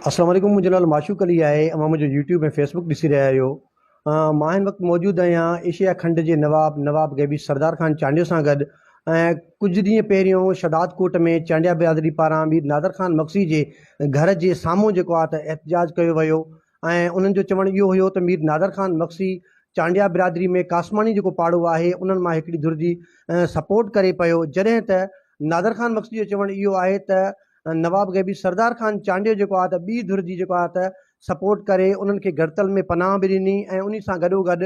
السلام عليڪم منهنجو نالو معشوق علي آهي اوهان منهنجو يوٽيوب ۽ فيسبوڪ ڏسي رهيا آهيو مان هن وقت موجود آهيان ايشيا کنڊ جي نواب نواب غيبي سردار خان چانڊيو سان گڏ ۽ ڪجهه ڏينهن پهريون شهداد ڪوٽ ۾ چانڊيا برادري پاران مير نادر خان مگسي جي گهر جي سامهون جيڪو آهي ته احتجاج ڪيو ويو ۽ انهن جو چوڻ اهو هيو ته مير نادر خان مگسي چانڊيا برادري ۾ قاسماڻي جيڪو پاڙو آهي انهن مان هڪڙي ڌر جي سپورٽ ڪري پيو جڏهن ته نادر خان مگسي جو چوڻ اهو آهي ته نواب غيبي سردار خان چانڊيو جيڪو آهي ته ٻي ڌر جي جيڪو آهي ته سپورٽ ڪري انهن کي گڙتل ۾ پناهه به ڏني ۽ انهي سان گڏو گڏ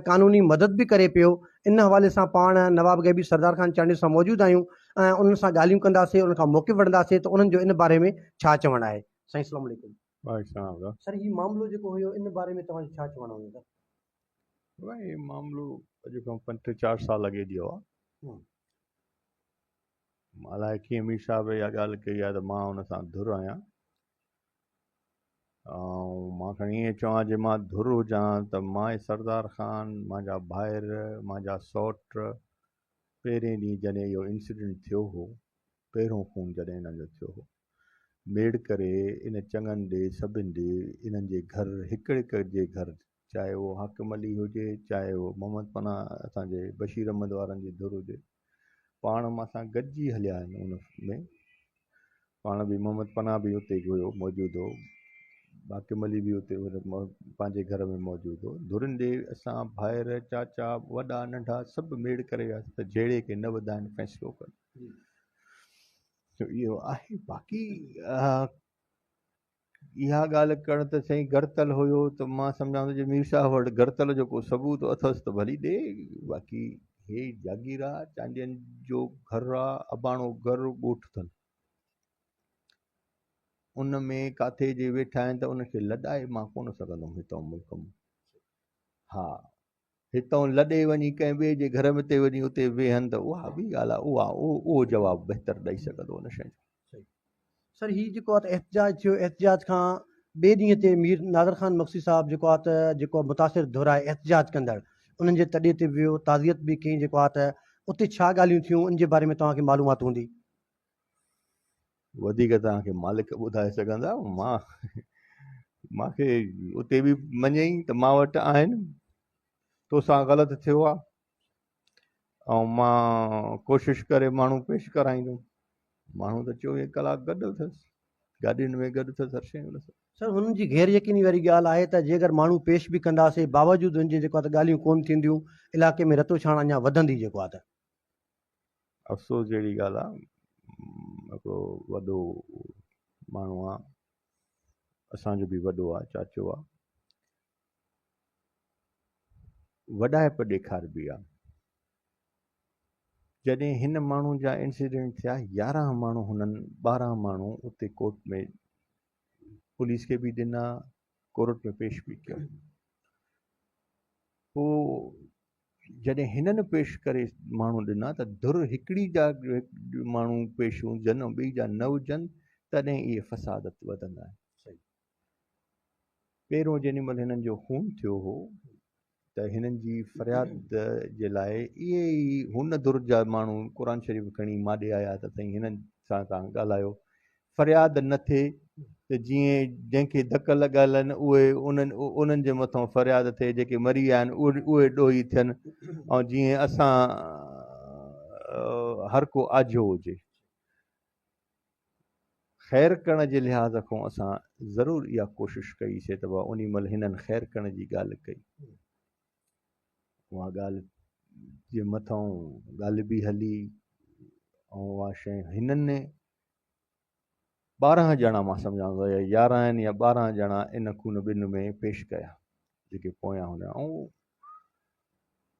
قانوني مدد به ڪري پيو ان حوالي سان پاڻ نواب غيبي سردار خان چانڊيو سان موجود آهيون ۽ انهن سان ڳالهيون ڪنداسين انهن کان موقف وٺنداسين ته انهن جو ان باري ۾ ڇا چوڻ آهي سائين السلام عليڪم. وعليڪم السلام ورحمة الله. سر هي معاملو جيڪو هيو ان باري ۾ توهان جو ڇا چوڻ هيو سر. بابا هي معاملو اڄ کان پنج ٽي چار سال اڳي جو آ. الائي ڪيئن مير صاحب اها ڳالهه ڪئي آ ته مان ان سان ڌر آهيان ۽ مان کڻي ائين چوان جي مان ڌر هجان ته مان ۽ سردار خان مانجا ڀائر مانجا سئوٽ پهرين ڏينهن جڏهن اهو انسيڊنٽ ٿيو هو پهريون خون جڏهن انهن جو ٿيو هو ميڙ ڪري ان چڱن ڏي سڀن ڏي انهن جي گهر هڪ هڪ جي گهر چاهي اهو حاڪم علي هجي چاهي اهو محمد پناهه اسان جي بشير احمد وارن جي ڌر هجي پاڻ مان سان گڏجي هليا آهن ان ۾ پاڻ به محمد پناهه به اتي هيو موجود هو حاڪم علي به اتي پنهنجي گهر ۾ موجود هو ڌرين ڏي اسان ڀائر چاچا وڏا ننڍا سڀ ميڙ ڪري وياسين ته جهيڙي کي نه وڌائن فيصلو ڪن اهو آهي باقي اها ڳالهه ڪرڻ ته سائين گرتل هيو ته مان سمجهان ٿو جي مير صاحب وٽ گرتل جو ڪو ثبوت اٿس ته ڀلي ڏي باقي هي جاگير آ چانڊين جو گهر آ اباڻو گهر ڳوٺ اٿن ان ۾ ڪاٿي جي ويٺا آهن ته ان کي لڏائي مان ڪونه سگهندم هتان ملڪ مان ها هتان لڏي وڃي ڪنهن ٻئي جي گهر ۾ تي وڃي اتي ويهن ته اها ٻي ڳالهه آهي اها اهو جواب بهتر ڏئي سگهندو ان شيء جو. سر هي جيڪو آهي ته احتجاج ٿيو احتجاج کان ٻئي ڏينهن تي مير نادر خان مگسي صاحب جيڪو آهي ته جيڪو متاثر ڌر آهي احتجاج ڪندڙ انهن جي تڏي تي به ويو تعزيت به ڪئي جيڪو آهي ته اتي ڇا ڳالهيون ٿيون ان جي باري ۾ توهان کي معلومات هوندي. وڌيڪ توهان کي مالڪ ٻڌائي سگهندا مان مان کي اتي به مڃيائين ته مان وٽ آهن توسان غلط ٿيو آ ۽ مان ڪوشش ڪري ماڻهو پيش ڪرائيندم ماڻهو ته چوويهه ڪلاڪ گڏ اٿس گاڏين ۾ گڏ اٿس هر شيء ان سان. سر هنن جي غير يقيني واري ڳالهه آهي ته جيڪر ماڻهو پيش به ڪنداسين باوجود ان جي جيڪو آ ته ڳالهيون ڪون ٿينديون علائقي ۾ رتوڇاڻ اڃا وڌندي جيڪو آ ته. افسوس جهڙي ڳالهه آ هڪڙو وڏو ماڻهو آ اسان جو به وڏو آ چاچو آ وڏائپ ڏيکاربي آ جڏهن هن ماڻهو جا انسيڊنٽ ٿيا 11 ماڻهو هنن 12 ماڻهو اتي ڪورٽ ۾ پوليس کي به ڏنا ڪورٽ ۾ پيش به ڪيو پوء جڏهن هنن پيش ڪري ماڻهو ڏنا ته ڌر هڪڙي جا ماڻهو پيش هجن ۽ ٻئي جا نه هجن تڏهن اهي فساد وڌندا آهن. پهريون جيڏي مهل هنن جو خون ٿيو هو ته هنن جي فرياد جي لاء اهي ئي هن ڌر جا ماڻهو قرآن شريف کڻي ماڏي آيا ته سائين هنن سان توهان ڳالهايو فرياد نه ٿئي ته جيئن جنهن کي ڌڪ لڳل آهن اهي انهن انهن جي مٿان فرياد ٿئي جيڪي مري ويا آهن اهي ڏوهي ٿين ۽ جيئن اسان هر ڪو آجو هجي. خير ڪرڻ جي لحاظ کان اسان ضرور اها ڪوشش ڪئي سي ته بابا انهي مهل هنن خير ڪرڻ جي ڳالهه ڪئي. اها ڳالهه جي مٿان ڳالهه به هلي ۽ اها شيء هنن 12 ڄڻا مان سمجهان ٿو يا 11 آهن يا 12 ڄڻا ان خون ٻن ۾ پيش ڪيا جيڪي پويان هوندا ۽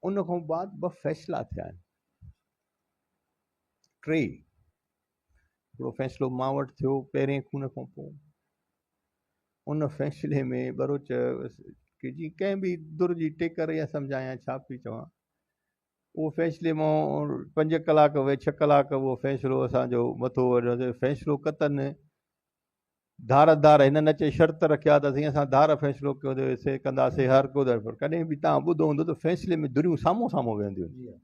ان کان بعد ٻه فيصلا ٿيا آهن ٽي هڪڙو فيصلو مان وٽ ٿيو پهرين خون کان پوء ان فيصلي ۾ ٻروچ جي ڪنهن به در جي ٽيڪر يا سمجهان يا ڇا پئي چوان اهو فيصلي مان پنج ڪلاڪ وي ڇهه ڪلاڪ اهو فيصلو اسان جو مٿو وڃو فيصلو قطن ڌار ڌار هنن اچي شرط رکيا ته سائين اسان ڌار فيصلو ڪيو سي ڪنداسي هر ڪو پر ڪڏهن به تان ٻڌو هوندو ته فيصلي ۾ دريون سامهون سامهون ويهنديون آهن.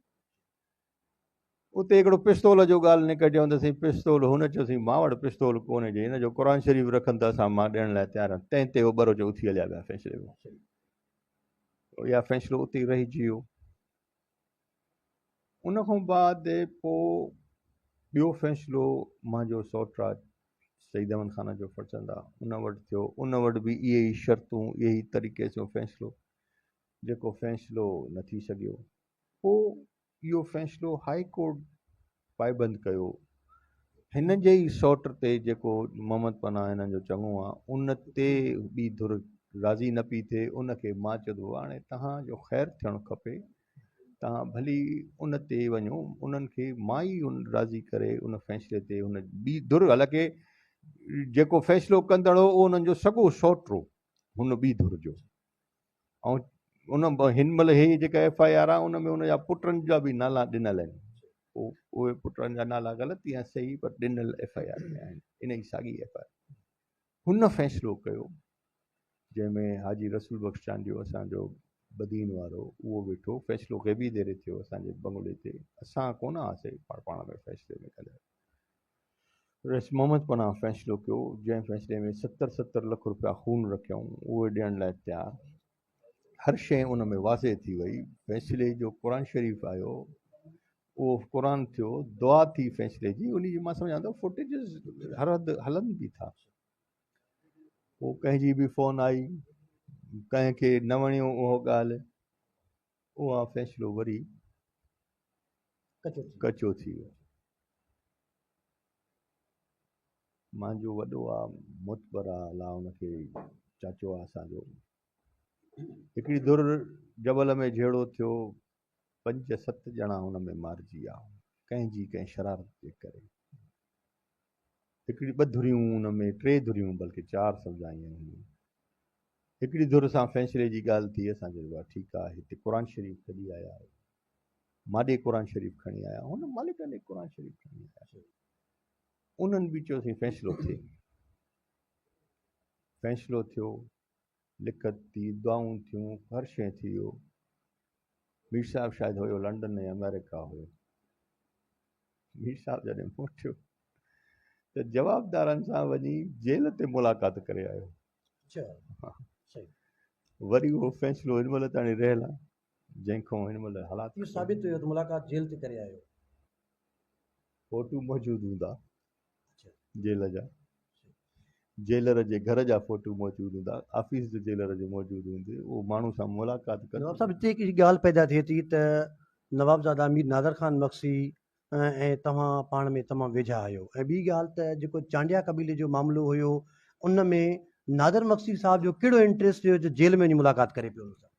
اتي هڪڙو پستول جو ڳالهه نڪٽيو ته سائين پستول، هن چيو سائين مان وٽ پستول ڪونهي، جي هن جو قرآن شريف رکن ته اسان مان ڏيڻ لاء تيار آهيان. تنهن تي هو ٻروچ اٿي هليا ويا فيصلي ۾. اها فيصلو اتي ئي رهجي ويو. ان کان بعد پوء ٻيو فيصلو منهنجو سئوٽ آ سعيد احمد خان جو فرزند آ، ان وٽ ٿيو. ان وٽ به اهي ئي شرطون، اهي ئي طريقي سان فيصلو، جيڪو فيصلو نه ٿي سگهيو. پوء اهو فيصلو هاء ڪورٽ پائبند ڪيو. هن جي ئي سئوٽ تي جيڪو محمد پناهه هنن جو چڱو آ، ان تي ٻي ڌر راضي نه پئي ٿئي. ان کي مان چيو ته بابا هاڻي توهان جو خير ٿيڻ کپي، توهان ڀلي ان تي وڃو. انهن کي مان ئي راضي ڪري ان فيصلي تي هن ٻي ڌر، حالانڪه جيڪو فيصلو ڪندڙ هو اهو انهن جو سڳو سئوٽ هو، هن ٻي ڌر جو. ۽ ان هن مهل هي جيڪا ايف I R آهي ان ۾ ان جا پٽن جا به نالا ڏنل آهن. پوء اهي پٽن جا نالا غلط يا صحيح پر ڏنل ايف I R ۾ آهن. ان ئي ساڳي ايف I R هن فيصلو ڪيو جنهن ۾ حاجي رسول بخش چانڊيو اسان جو بدين وارو اهو ويٺو. فيصلو غيبي ديري ٿيو اسان جي بنگلي تي. اسان ڪونه هئاسي پر پاڻ ۾ فيصلي ۾ ڪندڙ رئيس محمد پناهه فيصلو ڪيو، جنهن فيصلي ۾ ستر ستر لک روپيا خون رکيائون، اهي ڏيڻ لاء تيار. هر شيء ان ۾ واضح ٿي وئي. فيصلي جو قرآن شريف آيو، اهو قرآن ٿيو، دعا ٿي فيصلي جي، انهي جي مان سمجهان ٿو فوٽيجز هر هنڌ هلن به ٿا. پوء ڪنهن جي به فون آئي، ڪنهن کي نه وڻيو اهو ڳالهه، اها فيصلو وري ڪچو ٿي ويو. مانجو وڏو آ معتبر آ الله ان کي چاچو آ اسان جو. هڪڙي ڌر جبل ۾ جهيڙو ٿيو، پنج ست ڄڻا ان ۾ مارجي ويا، ڪنهن جي ڪنهن شرارت جي ڪري. هڪڙي ٻه ڌريون ان ۾ ٽي ڌريون بلڪه چار سمجهايون هيون. هڪڙي ڌر سان فيصلي جي ڳالهه ٿي، اسان چيو بابا ٺيڪ آ، هتي قرآن شريف کڄي آيا آهيو، ماڏي قرآن شريف کڻي آيا، هن مالڪن ڏي قرآن شريف کڻي آيا، انهن به چيو سائين فيصلو ٿئي. فيصلو ٿيو، لکت ٿي، دعائون ٿيون، هر شيء ٿي ويو. مير صاحب شايد هيو لنڊن يا آمريڪا هيو. مير صاحب جڏهن موٽيو ته جوابدارن سان وڃي جيل تي ملاقات ڪري آيو. وري اهو فيصلو هن مهل تائين رهيل آهي، جنهن کان هن مهل حالات اهو ثابت ٿيو ته ملاقات جيل تي ڪري آيو. فوٽو موجود هوندا جيل جا، جيلر جي گهر جا فوٽو موجود هوندا، آفيس جو جيلر جو موجود هوندي، اهو ماڻهو سان ملاقات ڪندو. نواب صاحب هتي هڪ ڳالهه پيدا ٿئي ٿي ته نوابزاده مير نادر خان مگسي ۽ توهان پاڻ ۾ تمام ويجها آهيو ۽ ٻي ڳالهه ته جيڪو چانڊيا قبيلي جو معاملو هيو ان ۾ نادر مگسي صاحب جو ڪهڙو انٽريسٽ هيو جو جيل ۾ وڃي ملاقات ڪري پيو ان سان؟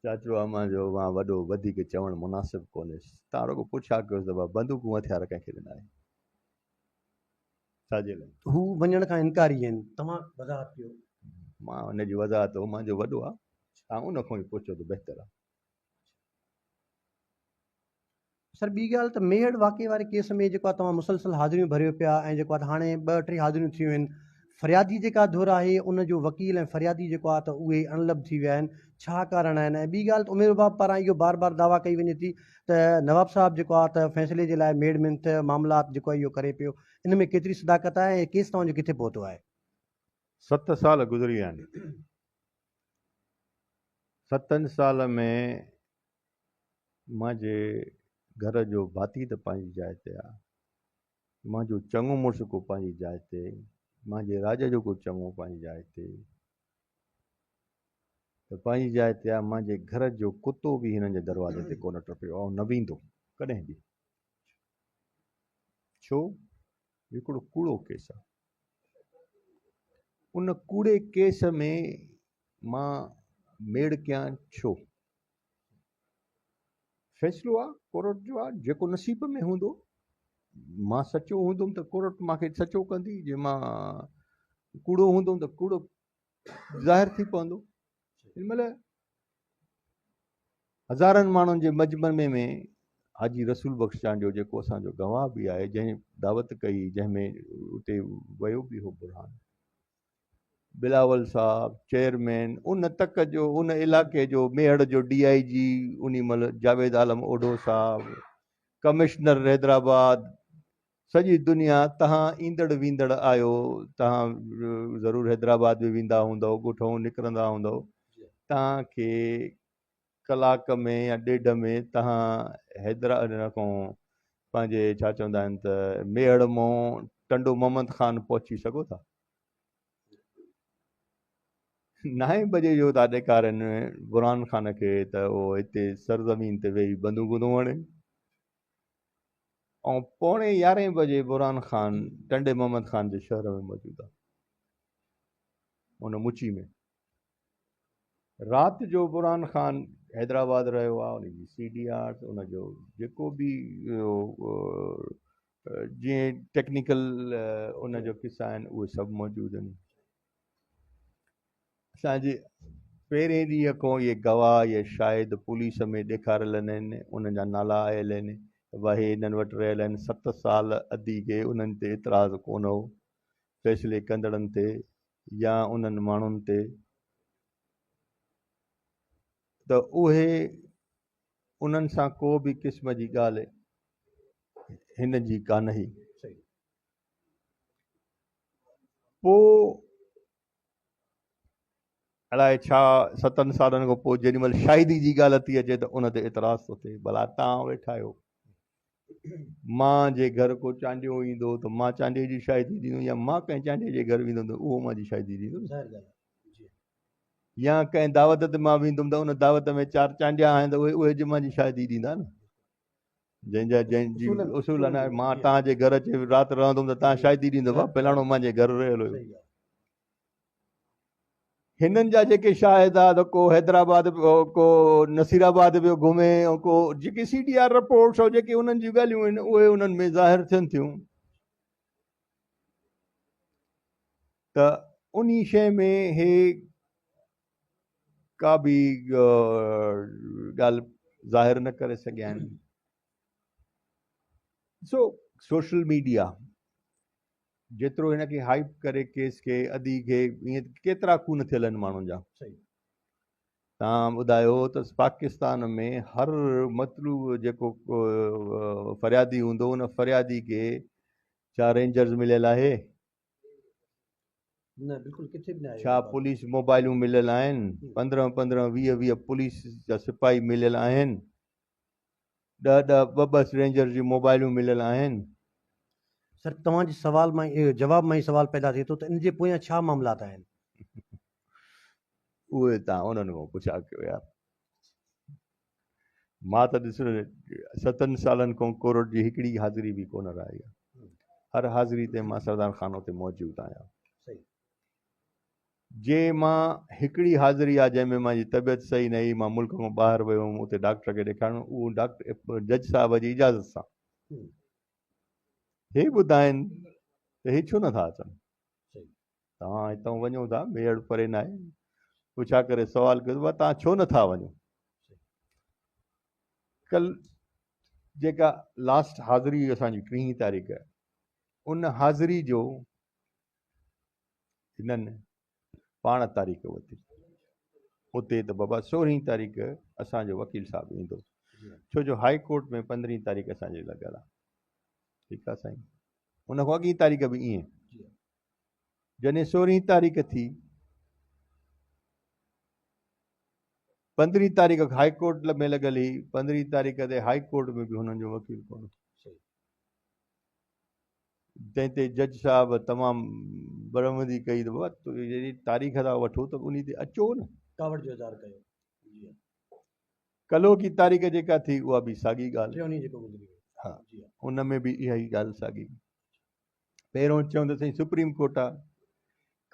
چاچو امان جو مان وڏو وڌيڪ چوڻ مناسب ڪونهيس. تان رڳو پڇا ڪيوس ته بابا بندوقون هٿيار ڪنهن کي ڏنا آهن؟ ڇا جي لاء؟ هو وڃڻ کان انڪاري آهن. توهان وضاحت ڪيو. مان ان جي وضاحت هو مان جو وڏو آ تان ان کان ئي پڇو ته بهتر آ. سر ٻي ڳالهه ته ميهڙ واقعي واري ڪيس ۾ جيڪو آهي توهان مسلسل حاضريون ڀريو پيا ۽ جيڪو آهي هاڻي ٻه ٽي حاضريون ٿيون آهن فريادي جيڪا ڌر آهي ان جو وڪيل ۽ فريادي جيڪو آهي ته اهي اڻلڀ ٿي ويا آهن ڇا ڪارڻ آهن ۽ ٻي ڳالهه ته عمير باب پاران اهو بار بار دعويٰ ڪئي وڃي ٿي ته نواب صاحب جيڪو آهي ته فيصلي جي لاء ميڙ منٿ معاملات جيڪو آهي اهو ڪري پيو ان ۾ ڪيتري صداقت آهي ۽ ڪيس توهان جو ڪٿي پهتو آهي؟ ست سال گذري ويا آهن. ستن سال ۾ منهنجي گهر جو ڀاتي ته پنهنجي جاء تي آ، منهنجو چڱو مڙس ڪو پنهنجي جاء تي، منهنجي راڄ جو ڪو چڱو پنهنجي جاء تي ته پنهنجي جاء تي آ، منهنجي گهر جو ڪتو به هنن جي دروازي تي ڪونه ٽپيو آ ۽ نه ويندو ڪڏهن به. ڇو؟ هڪڙو ڪوڙو ڪيس آ. ان ڪوڙي ڪيس ۾ مان ميڙ ڪيان ڇو؟ فيصلو آ ڪورٽ جو آ، جيڪو نصيب ۾ هوندو. مان سچو هوندم ته ڪورٽ مان کي سچو ڪندي، جي مان ڪوڙو هوندم ته ڪوڙو ظاهر ٿي پوندو. هن مهل هزارن ماڻهن جي مجمع ۾ حاجي رسول بخش چانڊيو جيڪو اسان جو گواهه به آهي، جنهن دعوت ڪئي، جنهن ۾ اتي ويو به هو برهان. بلاول صاحب چيئرمين ان تڪ جو ان علائقي جو ميهڙ جو ڊي I جي انهي مهل جاويد عالم اوڍو صاحب ڪمشنر حيدرآباد سڄي دنيا تهان ايندڙ ويندڙ آهيو تهان ضرور حيدرآباد به ويندا هوندؤ ڳوٺئون نڪرندا هوندؤ تهان کي ڪلاڪ ۾ يا ڏيڍ ۾ تهان حيدرآ کان پنهنجي ڇا چوندا آهن ته ميهڙ مون ٽنڊو محمد خان پهچي سگهو ٿا نائين بجي جو ٿا ڏيکارين برهان خان کي ته اهو هتي سرزمين تي ويهي بندوقون ٿو هڻي ۽ پوڻي يارهين بجي برهان خان ٽنڊي محمد خان جي شهر ۾ موجود آهي ان مچي ۾ رات جو برهان خان حيدرآباد رهيو آهي ان جي سي ڊي آر ان جو جيڪو به جيئن ٽيڪنيڪل ان جو قصا آهن اهي سڀ موجود آهن اسان جي پهرين ڏينهن کان اهي گواهه اهي شاهد پوليس ۾ ڏيکاريل آهن انهن جا نالا آيل آهن ته اهي هنن وٽ رهيل آهن ست سال ادي کي انهن تي اعتراض ڪونه هو فيصلي ڪندڙن تي يا انهن ماڻهن تي ته اهي انهن سان ڪو به قسم جي ڳالهه هن جي ڪانه هئي پوء الائي ڇا ستن سالن کان پوء جيڏي مهل شاهدي جي ڳالهه ٿي اچي ته ان تي اعتراض ٿو ٿئي ڀلا تان ويٺا آهيو مان جي گهر ڪو چانڊيو ايندو ته مان چانڊيي جي شاهدي ڏيندم يا مان ڪنهن چانڊيي جي گهر ويندم ته اهو مان جي شاهدي ڏيندو يا ڪنهن دعوت تي مان ويندم ته ان دعوت ۾ چار چانڊيا آهن ته اهي اهي جي مان جي شاهدي ڏيندا نه جنهن جا جنهن جي اصول آهن مان تان جي گهر اچي رات رهندم ته تان شاهدي ڏيندو فلاڻو مان جي گهر رهيل هيو هنن جا جيڪي شاهد آ ته ڪو حيدرآباد پيو ڪو نصير آباد پيو گهمي ۽ ڪو جيڪي سي ڊي آر رپورٽس ۽ جيڪي انهن جون ڳالهيون آهن اهي انهن ۾ ظاهر ٿين ٿيون ته انهي شيء ۾ هي ڪا به ڳالهه ظاهر نه ڪري سگهيا آهن سو سوشل ميڊيا جيترو هن کي هائپ ڪري ڪيس کي ادي کي ائين ڪيترا خون ٿيل آهن ماڻهن جا تان ٻڌايو ته پاڪستان ۾ هر مطلوب جيڪو فريادي هوندو ان فريادي کي ڇا رينجرز مليل آهي نه بلڪل ڪٿي به نه ڇا پوليس موبائلون مليل آهن 15 15 20 20 پوليس جا سپاهي مليل آهن ڏهه ڏهه ٻه ٻه رينجر جون موبائلون مليل آهن. سر توهان جي سوال مان ئي جواب مان ئي سوال پيدا ٿئي ٿو ته ان جي پويان ڇا معاملات آهن؟ اهي توهان انهن کان پڇا ڪيو يار. مان ته ڏس ستن سالن کان ڪورٽ جي هڪڙي حاضري به ڪونه رهي آهي. هر حاضري تي مان سردار خانو تي موجود آهيان. جي مان هڪڙي حاضري آ جنهن ۾ مانجي طبيعت صحيح نه هئي مان ملڪ کان ٻاهر ويو هوم اتي ڊاڪٽر کي ڏيکارڻ اهو ڊاڪٽر جج صاحب جي اجازت سان هي ٻڌائين ته هي ڇو نٿا اچن توهان هتان وڃو ٿا ميڙ پري نه آهي پڇا ڪري سوال ڪيو ته توهان ڇو نٿا وڃو ڪل جيڪا لاسٽ حاضري هئي اسان جي ٽيهين تاريخ ان حاضري جو هنن پاڻ تاريخ ورتي اتي ته بابا سورهين تاريخ اسان جو وڪيل صاحب ايندو ڇو جو هائي ڪورٽ ۾ پندرهين تاريخ اسان جي لڳل آ ٺيڪ آ سائين ان کان اڳين تاريخ به ائين جڏهن سورهين تاريخ ٿي پندرهين تاريخ هائي ڪورٽ ۾ لڳل هئي پندرهين تاريخ تي هائي ڪورٽ ۾ به هنن جو وڪيل ڪونه تنهن تي جج صاحب تمام برآمدي ڪئي ته بابا جڏهن تاريخ ٿا وٺو ته انهي تي اچو نه. ڪاوڙ جو اظهار ڪيو. جي ها. ڪلهوڪي تاريخ جيڪا ٿي اها به ساڳي ڳالهه. ٽيون ڏينهن جيڪو گذري ويو. ها. جي ها. ان ۾ به اها ئي ڳالهه ساڳي. پهريون چيون ته سائين سپريم ڪورٽ آ.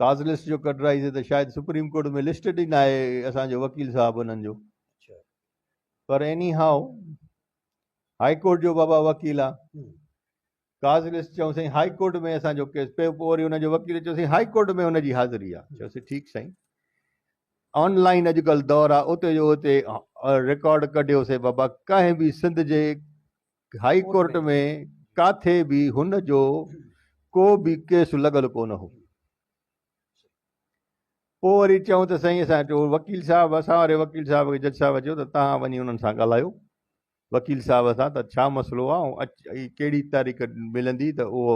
ڪاز لسٽ جو ڪڍرائيسي ته شايد سپريم ڪورٽ ۾ لسٽڊ ئي ناهي اسان جو وڪيل صاحب انهن جو. اڇا. پر ايني هائو هائي ڪورٽ جو بابا وڪيل آ. ڪاز لسٽ چيون سائين هائي ڪورٽ ۾ اسان جو ڪيس پيو پوء وري ان جو وڪيل چيو سائين هائي ڪورٽ ۾ ان جي حاضري آ چيوسين ٺيڪ سائين آن لائن اڄڪلهه دور آ اتي جو اتي رڪارڊ ڪڍيوسين بابا ڪنهن به سنڌ جي هائي ڪورٽ ۾ ڪاٿي به هن جو ڪو به ڪيس لڳل ڪونه هو. پوء وري چيائون ته سائين اسان چيو وڪيل صاحب اسان واري وڪيل صاحب کي جج صاحب چيو ته توهان وڃي انهن سان ڳالهايو وڪيل صاحب سان ته ڇا مسئلو آهي ۽ ڪهڙي تاريخ ملندي ته اهو